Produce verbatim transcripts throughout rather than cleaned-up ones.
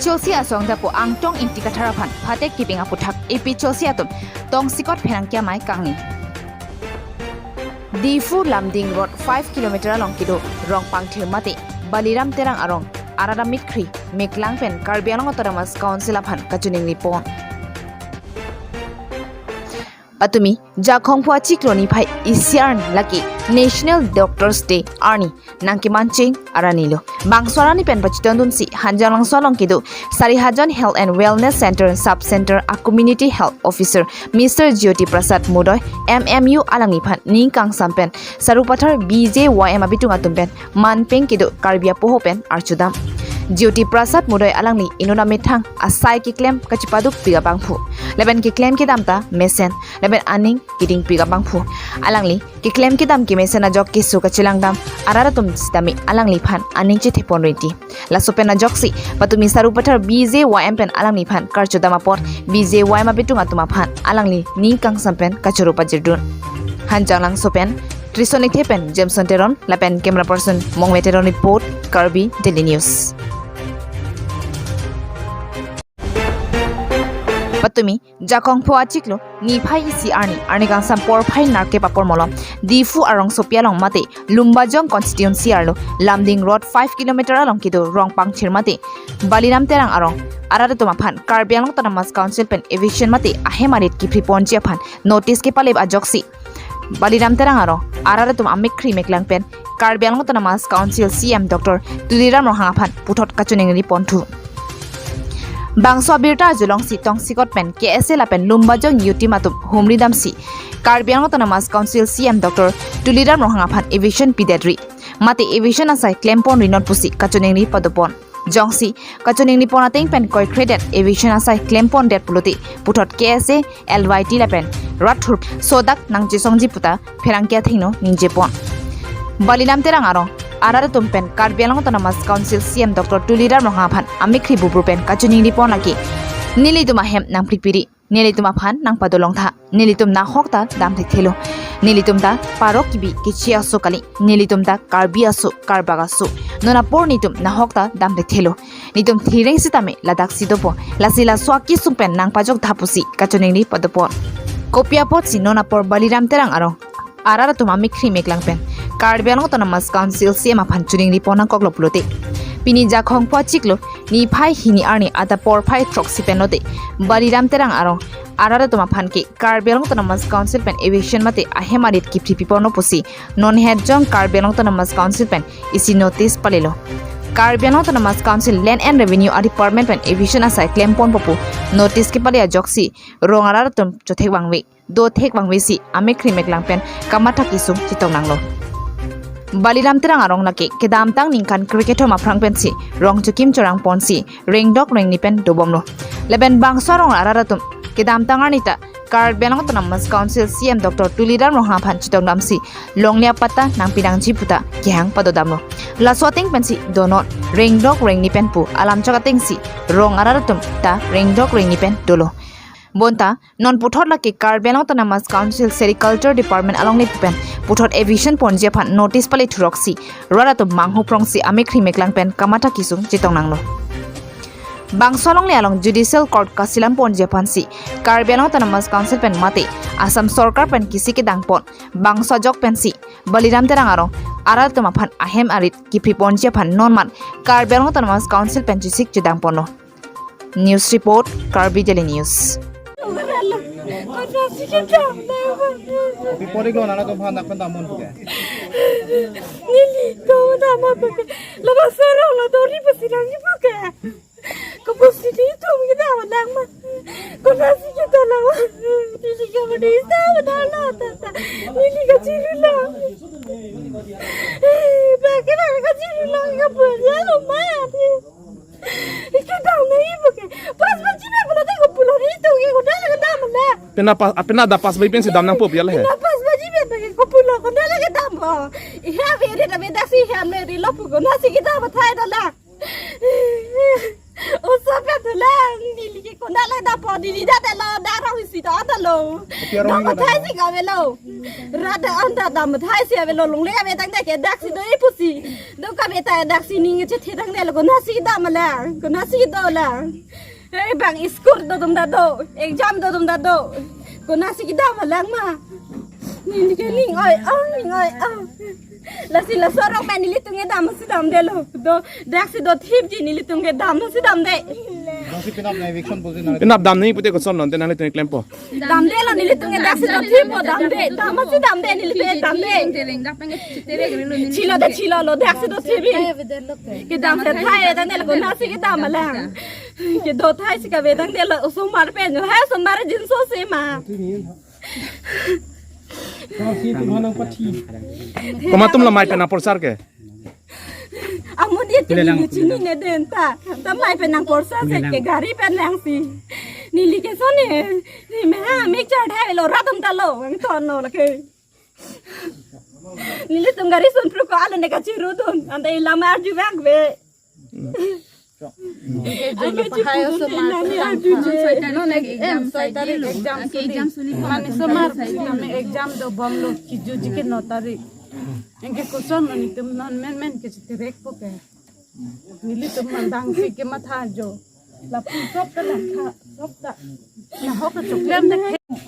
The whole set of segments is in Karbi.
Cholsi asong dapo Angtong Ingti Kathar aphan phatek kibing aputhak A P Cholsi atum tongsekot pherangke amei kangni. Diphu Lumding Road five kilometer along kedo Rongpangthir mate Baliram Terang arong arat amikri meklang pen Karbi Anglong Autonomous Council aphan kachiningri pon. Patumi Jakhong pho achiklo niphai isi arni lake National Doctors Day arni nangkemancheng arni lo. Bangso arni pen pachitondunsi Hanjanglangso along kedo Sarihajan Health and Wellness Center Sub Center a Community Health Officer Mister Jyoti Prasad Mudoi M M U alangliphan ning kangsam pen Sarupathar B J Y M abitung atum pen manpeng kedo Karbi apoho pen archudam. Jyoti Prasad Mudoi alangli inut amethang asai keklem kachipaduk pik abangphu. Lapen keklem kedam ta mesen, lapen aning keding pik abangphu. Alangli keklem kedam kemesen ajok keso kachilangdam arat atum sitame alangliphan aning chethepon rinti. Laso pen ajoksi patumi Sarupathar B J Y M pen alangliphan karchudam apor B J Y M abitung atum aphan alangli ning kangsam pen kachoro pajirdun. Hanjanglangso pen Trison Lekthe pen Jameson Teron lapen camera person Mongme Teron report, Karbi Daily News. Patumi Jakhong pho achiklo niphai isi arni, arni kangsam porphai nerkep apor malom Diphu arongsopi along mate Lumbajong constituency arlo Lumding Road five kilometer along kedo Rongpangthir mate Baliram Terang arong arat atum aphan Karbi Anglong Autonomous Council pen eviction mate ahem arit kiphri ponji aphan notice kepale ajoksi Baliram Terang arong arat atum amikri meklang pen Karbi Anglong Autonomous Council C M Doctor Tuliram Ronghang aphan puthot kachiningri ponthu. Bangso abirta arjulongsi tongsekot pen K S A lapen Lumbajong youth team atum humri damsi Karbi Anglong Autonomous Council C M Doctor Tuliram Ronghang aphan eviction pidetri mate eviction asai klempon rinon pusi kachiningri padopon. Jongsi kachiningri pon ateng pen koikredet eviction asai klempon det pulote puthot K S A, L Y T lapen rat thur sodak nangchesongji puta pherangke athengno ningjepon. Baliram Terang arong arat atum pen Karbi Anglong Autonomous Council C M Doctor Tuliram Ronghang aphan amikri bubru pen kachiningri pon lake nelitum ahem nangprikpiri, nelitum aphan nangpadolong tha, nelitum nahok ta dam thekthelo. Nelitum ta parok kibi kechi aso kali, nelitum ta Karbi aso, Karbak aso. Non apor netum nahok ta dam thekthelo. Netum thireng sitame ladak si dopo. Lasi laso akesung pen nangpajok tha pusi kachiningri padopon. Kopi apotsi non apor Baliram Terang arong arat atum amikri meklang pen Karbi Anglong Autonomous Council C M aphan chiningri pon nangkoklo pulote. Pini Jakhong pho achiklo niphai hini arni adap porphai throksi pen lote Baliram Terang arong arat atum aphan ke Karbi Anglong Autonomous Council pen eviction mate ahem arit kiphri piponlo pusi non hetjong Karbi Anglong Autonomous Council pen isi notice palelo. Karbi Anglong Autonomous Council Land and Revenue a Department pen eviction asai klempon popu notice kepale ajoksi rong arat atum chothek bangve, dothek bangve si amikri meklang pen kamatha kesung chetong nanglo. Baliram Terang arong lake kedamtang ningkan krekethom aphrang pensi rong chokim chorang ponsi rengdok rengni pen dobomlo. Lapen bangso arong arat atum kedamtang arni ta Karbi Anglong Autonomous Council C M Doctor Tuliram Ronghang aphan chetong damsi longle apatta nangpidangji puta kehang padodamlo. Laso ateng pensi donon rengdok rengni pen pu alam chok atengsi rong arat atum ta rengdok rengni pen dolo. Bonta non puthot lake Karbi Anglong Autonomous Council Sericulture Department along le pen puthot eviction ponji aphan notice pale thuroksi rat atum manghu prongsi amikri meklang pen kamatha kesung chetong nanglo. Bangso alongle along Judicial Court kasilam ponji aphansi Karbi Anglong Autonomous Council pen mate Assam Sorkar pen kisi kedang pon bangso ajok pensi Baliram Terang arong arat atum aphan ahem arit kiphri ponji aphan non mat Karbi Anglong Autonomous Council pen chesik chedang ponlo. News report, Karbi Daily News. Kopi porik lo nana tum phan dak pen damon puke. Neli to dama puke. Lama sero lo dori pasi nang ni puke. Kopi sini tum kita menang ma. Kona si kita lawa. Neli ka bade sa bada la ta ta. Neli ka chiri la. Ba ke ba ka chiri la ka punya lo ma. Ike dam na ibu ke. Pas baji na pulo te ko pulo ni tu ke ko dala ke dam na. Pina pas, pina adap pas baji pensi dam nangpo biar he. Pina pas baji pen ke ko pulo ko dala ke dam ho. Iya be re da be da si ham le ri lo pu ko na si kita bathai dala. Oso pen thulang, neli ke konat le dapo, neli dak te lo, dak rong isi to ta lo. Kopi arong dam ni mathai si kave lo. Rat da an da dam mathai si ave lo, longle kave tangte ke dak si do-i pusi. Do kave ta dak si ning chethe tangte lo, konat si dam lang, konat si do lang. Hei bang school do dum da do, exam do dum da do. Konat si dam lang ma. Neli ke ning oi, oh, ning oi, oh. Lasi laso arong pen nelitum ke dam si damde lo. Do, dak si do thipji nelitum ke dam si damde. Penap dam nangji pute koson lo, ante nanglitum keklempo. Damde lo nelitum ke dak si do thippo damde. Dam si damde nelitum ke damde. Chilo de chilo lo dak si do thipji. Kedam si thai tangte lo konat si kedam lang. Kedo thai si kave tangte lo osomar pen. Hai osomar jinso si ma. Komat atum lo mai pen nangporsar ke? Amun dia tini chinine den ta. Ta mai pen nangporsar si ke gari pen nangsi. Neli ke sone. Ni me ha mik char thai lo rat atum ta lo. Ang ton lo lake. Nelitum gari sunpru ko alo ne kachiru dun. Ante ilama arju bang be. Exam soi tarik, exam suli. Mane osomar, kami exam dobom lo, kijutji ke no tarik. Anke koson lo nelitum non menmen ke chitirekpo ke. Nelitum mandang si kematha jo. Lapu sop ta langtha, sop ta. Nahok kechoklem de.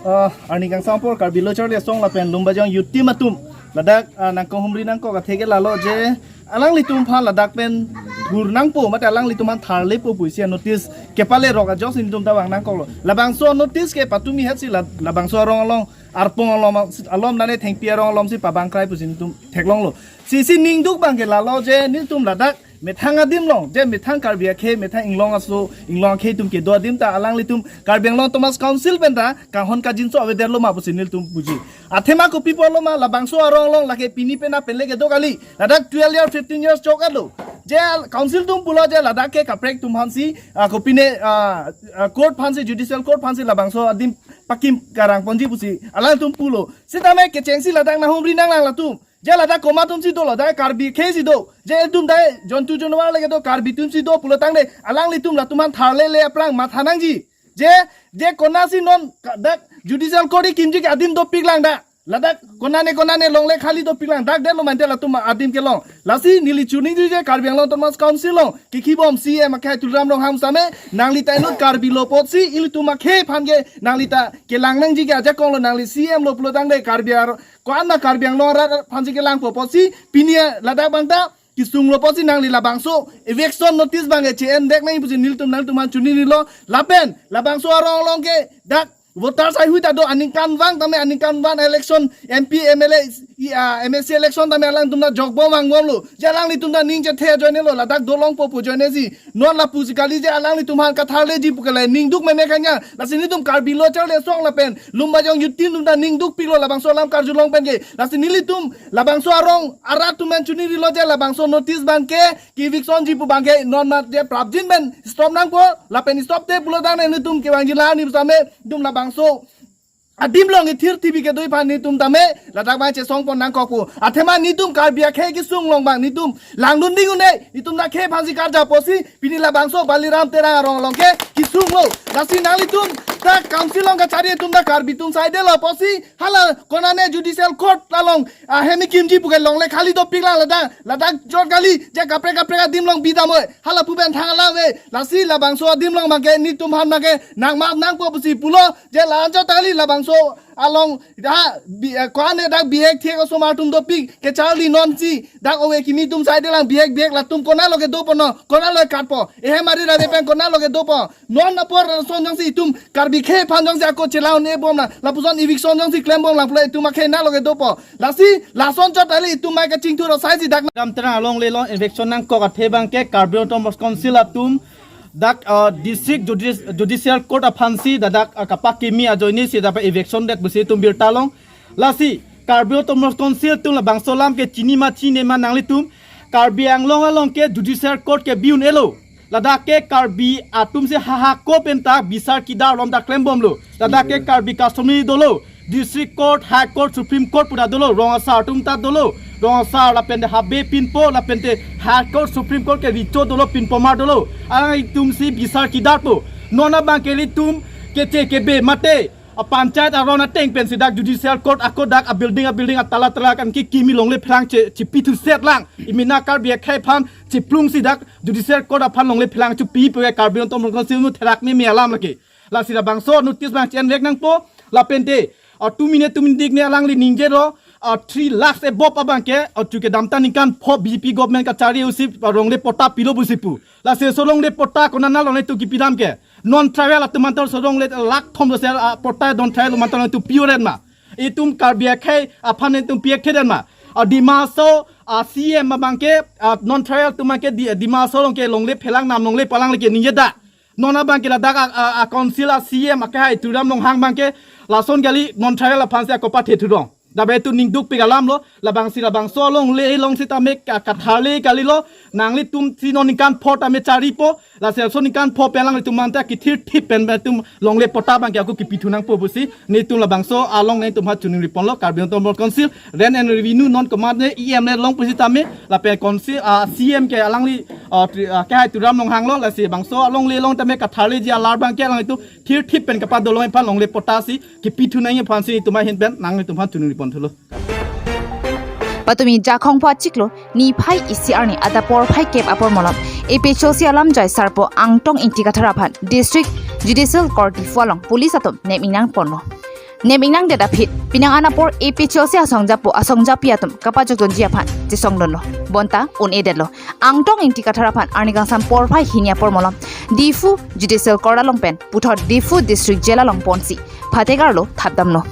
Ah, arni kangsam apor Karbi Lo Charli Asong lapen Lumbajong Youth Team atum ladak, ah, nangkehumri nangkok athe ke lalo je alanglitum aphan ladak pen thur nangpo mate alanglitum aphan tharlepo pusi notice kepalerok ajok si nelitum ta vang nangkoklo. Labangso notice ke patumi het si la-, labangso arong along, Arpong along, along nane Thengpi arong along si pabang krai pusi nelitum theklonglo. Si si ningduk abang ke lalo je nelitum ladak methang adim along, je methang Karbi akhei, methang inglong aso, inglong akhei atum kedo adim ta alanglitum Karbi Anglong Autonomous Council pen ta kanghon kangjinso avedetlo ma pusi nelitum puji. Athema kopi apotlo ma labangso arong along lake pini penap pen le kedo kali. Ladak twelve years, fifteen years chok-etlo. Je council atum pulo je ladak ke kaprek atum aphansi, ah, kopine, ah, ah, court aphansi, judicial court aphansi labangso adim pakim karang ponji pusi alanglitum pulo. Sitame kechengsi ladak nanghumri nanglang latum. Je ladak komat atum si dolo, dak Karbi akhei si do. Je etum dak jontu jonwar lake do, Karbi atum si do pulo tangte alanglitum latum aphan tharlele aphrang matha nangji. Je, je konatsi non ka-, dak judicial court kimji ke adim dopiklang dak. Ladak konane konane longle khali dopiklang dak detlo mante latum adim kelong. Lasi neli choningri je Karbi Anglong Autonomous Council along kikhi bom C E M akhei Tuliram Ronghang same nangli ta inut Karbi lo apotsi ilitum akhei aphan ke nangli ta kelang nangji ke ajakong lo nangli C E M lo pulo tangte Karbi ar-, ko-an ma Karbi Anglong arat aphansi kelangpo apotsi pini ladak abang ta kesunglo apotsi nangli labangso eviction notice abang ke che-en dek nangji pusi nelitum nangtum aphan choningrilo lapen labangso arong along ke dak voter sai hui ta do aningkanvang tame aningkanvang election M P, M L A, i, ah, M A C election tame alangtum ta jokbom vangbomlo. Je alanglitum ta ning chethe ajoinelo ladak dolongpo pu ajoine si. Non lapusi kali je alanglitum aphan katharleji pu ke le ningduk meme kanya. Lasi nelitum Karbi Lo Charli Asong lapen Lumbajong Youth Team atum ta ningdukpiklo labangso alam karjulong pen ke. Lasi nelitum labangso arong arat atum pen choningrilo je labangso notice abang ke ke-evictionji pu abang ke non mat je prapjin pen stop nangpo lapen stop te pulo tangte nelitum kevangji la ni same nelitum labangso adim along ithir thibi kedo-i aphan nelitum tame ladak abang chesongpon nangkokpo. Athema nelitum Karbi akhei kesung along abang nelitum langdun ding un-e, nelitum dak akhei aphansi karja apotsi pini labangso Baliram Terang arong along ke kesunglo. Lasi nanglitum dak council along kachari atum dak Karbi atum saidelo apotsi hala konane judicial court along ahem kimji pu ke longle khali dopiklang ladak, ladak jot kali je kaprek kaprek adim along bidam oi. Hala pu pen thang alave. Lasi labangso adim along abang ke nelitum aphan abang ke nangmap nangpo pusi pulo. Je la-an jot kali labangso along dak bi-, eh, ko-an ne dak bihek thek osomar atum dopik ke charli nonsi dak ove kimi atum saidelang bihek bihek latum konatlo kedopo no, konatlo katpo, ehem ari rave pen konatlo kedopo. Non apor ason jongsi itum Karbi akhei aphan jongsi ako chelang un-ebom na, lapuson eviction jongsi klembomlang pulo itum akhei nalo kedopo. Lasi lason chot kali itum mai kachingthur asai si dak Ram Terang along le long eviction nangkok athe abang ke Karbi Autonomous Council atum dak, ah, District Judis-, Judicial Court aphansi dak, dak, ah, kapakimi ajoine si dak eviction det pusi itum birta long. Lasi Karbi Autonomous Council atum labangso alam ke chini ma chinine ma nanglitum. Karbi Anglong along ke Judicial Court ke bi un-elo. Ladak ke Karbi atum si ha ha ko pen ta bisar kidar along ta klembomlo. Ladak ke Karbi customary dolo, District Court, High Court, Supreme Court pu ta dolo, rong asar atum ta dolo. Rong asar lapen te habe pinpo lapen te High Court Supreme Court ke recho dolo, pinpomar dolo. Alanglitum si bisar kedarpo. Non abang ke ilitum keche kebe mate a panchayat aron ateng pensi dak judicial court ako dak a building a building a tala tala kan ki kimi longle pherang che chipithuset lang. Imina Karbi akhei aphan chiplung si dak judicial court aphan longle pherang chupi pe Karbi Anglong Autonomous Council mu therak meme alam lake. Lasi labangso notice abang chen vek nangpo lapen te a tumine tumindik ne alangli ningjero a three lakhs above abang ke a chuke damta ningkan pho B J P government kachari usi a longle patta pilo pusi pu. Lasi so longle patta konana longle tu kipidam ke non tribal atum antar so longle lakh thom do sel a patta non tribal atum antar tu pure ma. Itum Karbi akhei aphan itum piak thedan ma. A Dima Hasao a C M abang ke a non tribal atum abang ke di Dima Hasao along ke longle phelang nam longle palang lake ningje da. Non abang ke ladak a, a, a council a C M akehai Tuliram Ronghang abang ke lason kali non tribal aphan si ako pathe thurong. Dabe tu ningduk pik alam lo, labangsi labangso alongle along sitame ka, katharle kali lo, nanglitum si non ningkan pho tame charipo, lasi laso ningkan pho pen alanglitum anta kithir thip pen pen tum longle patta abang ke ako kipithu nangpo pusi, netum labangso along netum ha chuning ripon lo, Karbi Anglong Autonomous Council, Rent and Revenue non komat ne E M le long pusitame, lapen council a C M ke alangli a, tri, a, kehai Tuliram Ronghang lo, lasi bangso alongle along tame katharleji alar abang ke alanglitum thir thip pen kapadolong aphan longle patta si kipithu nangji aphan si netum ahin pen nanglitum aphan chuning ripon thulo. Patumi Jakhong pho achiklo niphai isi arni adap porphai kep apor malom A P H L C alam jai sarpo Angtong Ingti Kathar aphan District Judicial Court Diphu along police atum neming nangponlo. Neming nangdet aphi penang an apor A P H L C asongjapo asongjapi atum kapachokdunji aphan chesongdunlo. Bonta un-edetlo. Angtong Ingti Kathar aphan arni kangsam porphai hini apor malom Diphu Judicial Court along pen puthot Diphu District Jail along ponsi phategarlo thapdamlo.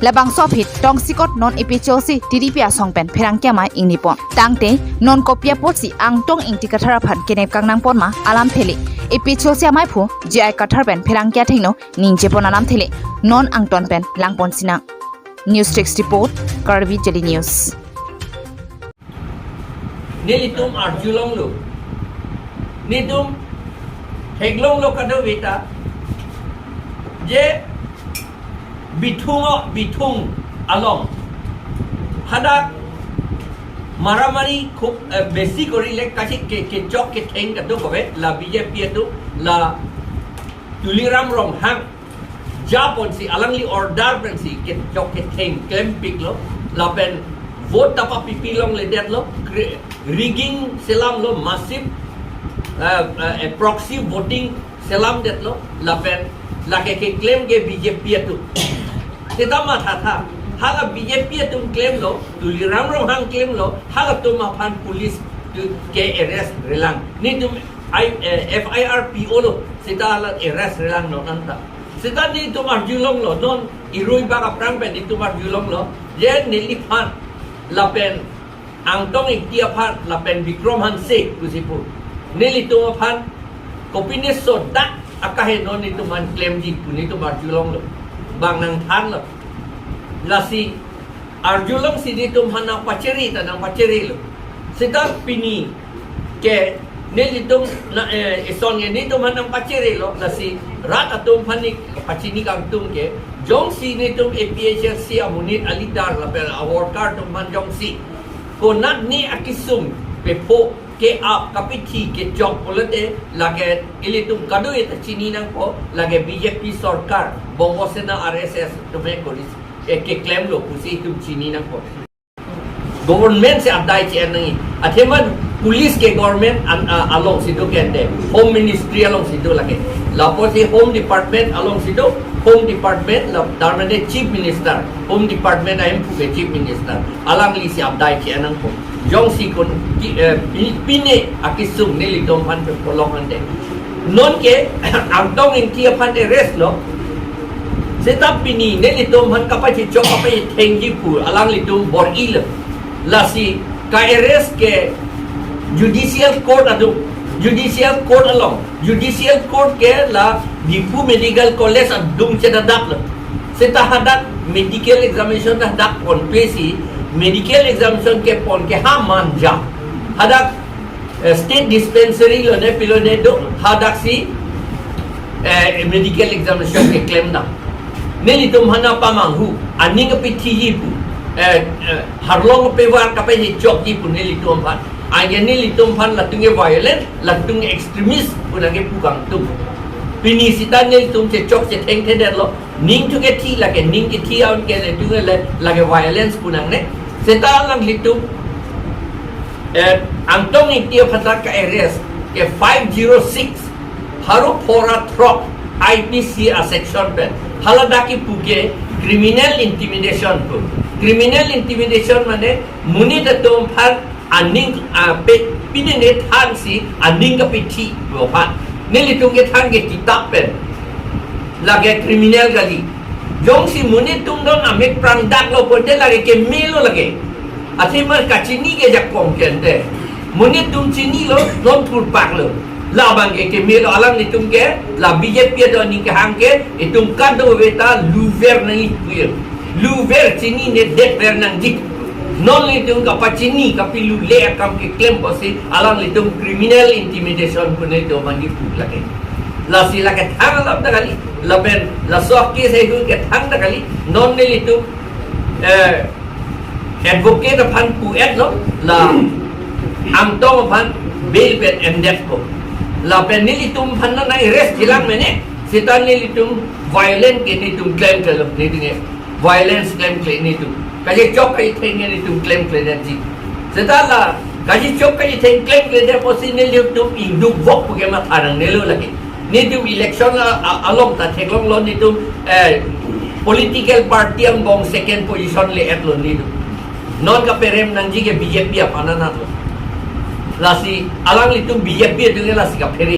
Labangso aphi tongsekot non A P H L C T D P asong pen pherangke amei ingnipon. Tangte non kopi apotsi Angtong Ingti Kathar aphan kenep kangnangpon ma alamthe le A P H L C amaiphu J I Kathar pen pherangke athengno ningjepon alamthe le non angton pen langpon sinang. News Desk Report, Karbi Daily News. Nelitum arjulonglo. Netum theklonglo kadokave ta je Bithung o, Bithung along hadak maramari khub, eh, besi korile kachik ke, kechok ketheng kadokave la B J P atum la Tuliram Ronghang japonsi alangli order pensi kechok ketheng klempiklo lapen vote ta papipilongledetlo, kre-, rigging selamlo, massive, eh, eh, proxy voting selamdetlo lapen lake keklem ke B J P atum. Seta mathatha, hala B J P atum klemlo, Tuliram Ronghang klemlo, halatum aphan police tu ke arrest relang. Netum I, eh, F I R P-olo, seta hala arrest relang non anta. Seta netum arjulonglo, non irui bak aphrang pen netum arjulonglo je neliphan lapen Angtong Ingti aphan lapen Bikram Hanse pusi pu, nelitum aphan kopine sodak akaheno netum aphan klemji pu netum arjulonglo, bang nangthanlo. Lasi arjulongsi netum aphan nangpachere ta nangpacherelo. Seta pini ke nelitum na, eh, ison ke netum aphan nangpacherelo, lasi rat atum aphan ne pachini kangtung ke jongsi netum A P H L C amonit a-leader lapen a-worker atum aphan jongsi konat ne akesung pepho ke-ap kapithi kechok pulote lake ilitum kadokave ta chini nangpo, lake B J P sorkar, Bongo Sena, R S S atum he koris, eh, keklemlo pusi itum chini nangpo. Government si adai che-en nangji. Athema police ke government an, a, alongsi do kente. Home Ministry alongsi do lake. Lapusi Home Department alongsi do. Home Department la, tar mane Chief Minister. Home Department ahemphu ke Chief Minister. Alanglisi adai che-en nangpo. Jongsi kon ki, eh, pi-, pine akesung nelitum aphan pepholong ante. Non ke Angtong Ingti aphan arrest lo. Seta pini nelitum aphan kapachechok kapachethengji pu alanglitum bor-ilo. Lasi ka-arrest ke Judicial Court adung, Judicial Court along, Judicial Court ke la Diphu Medical College adung chedadaklo. Seta hadak medical examination hadak ponpesi, medical examination kepon ke ha manja. Hadak eh, state dispensary lone pilone do, hadaksi, eh, medical examination keklem dam. Nelitum aphan pamanghu, aning kapithiji pu. eh, eh, harlong pevar kapachechokji pu nelitum aphan. Anke nelitum aphan latum ke violent, latum extremist pu nangkepu kangtung. Pini seta nelitum chechok chethengthedetlo. Ning thu kethi lake, ning kethi aun ke nelitum le lake violence pu nangne. Seta alanglitum, eh, Angtong Ingti aphan ta ka-arrest ke five zero six, pharo phongo ra throk I P C a-section pen. Haladak kipu ke criminal intimidation pu. Criminal intimidation mane monit atum aphan aning, ah, pe, pine ne thansi aning kapethi lo aphan. Nelitum kethan ke kitap pen. Lake criminal kali. Jongsi monit atum don amek prangdaklo pulote lake kemelo lake. Athema kachini ke jakong kente. Monit atum chinilo, non purpaklo. Labang ke kemelo, alanglitum ke, la B J P adon aning kehang ke, itum kadokave ta luver nangji puir. Luver chininedet ver nangji. Non nelitum kapachini, kapilule akam keklem pusi, alanglitum criminal intimidation pu nelitum aphan kipu lake. Lasi lake thang alam ta kali, lapen laso case ahu ke thang ta kali, non nelitum, eh, advocate aphan pu-etlo, la Angtong aphan bail pen endetpo. Lapen nelitum aphan na arrest jilang mene, seta nelitum violent ke nelitum claim kelo, nelitum ke violence claim kle nelitum. Kachechok kachetheng ke nelitum claim kledetji. Seta la kachechok kachetheng claim kledet pusi nelitum ingduk vok pu ke matha nangnelo lake. Nelitum election a, a, along ta theklonglo nelitum, eh, political party angbong second position le-etlo nelitum. Non kaperem nangji ke B J P aphan anatlo. Lasi alanglitum B J P atum ke lasi kaphere.